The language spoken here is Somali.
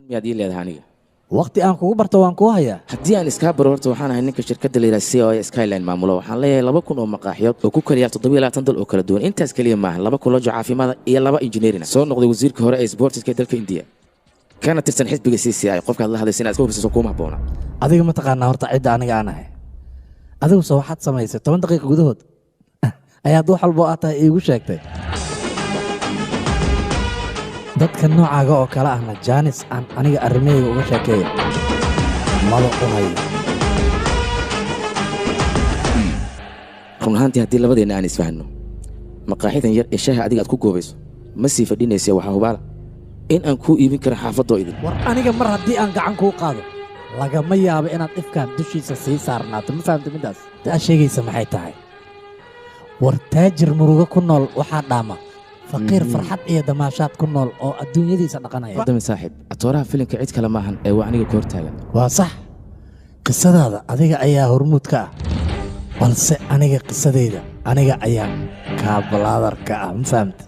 Miyaad ii leedahay aniga? Waqti aan kugu barto waan kuu hayaa. Haddii aan iskaa baro, horta waxaan ahay ninka shirkadda la yidhaha COA Skyline maamulo. Waxaan leeyahay 2000 oo maqaaxiyood oo ku kala yaal 27 dal oo kala duwan. Intaas keliya maaha, laba kollejo caafimaada iyo laba engineering. Soo noqday wasiirka hore ee sportiska ee dalka Indiya, kana tirsan xisbiga CCI. Qofkaad la hadlaysa inaad iska hubsiso kuma habboona. Adiga ma taqaanaa horta cidda aniga aan ahay? Adiguse waxaad samaysay 10 daqiiqa gudahood ayaad wax walbo aad tahay iigu sheegtay. Dadka noocaaga oo kale ahna jaanis aan aniga arrimahayga uga sheekeeyo maba u hayo. Run ahaantii, haddii labadeenna aan isfahanno, maqaaxidan yar ee shaaha adiga aad ku goobayso ma sii fadhinaysa. Waxaa hubaala in aan kuu iibin karo xaafadoo idin. War aniga mar haddii aan gacan kuu qaado, lagama yaabo inaad ifkaan dushiisa sii saarnaato. Ma fahamta middaas taa sheegaysa maxay tahay? War taajir murugo ku nool waxaa dhaama faqiir farxad iyo damaashaad ku nool oo adduunyadiisa dhaqanaya. Dami saaxiib, atooraha filimka cid kale maahan ee waa aniga ku hortaagan. Waa sax, qisadaada adiga ayaa hormuud ka ah, balse aniga qisadayda aniga ayaa kaabalaadarka ah. Ma fahamta?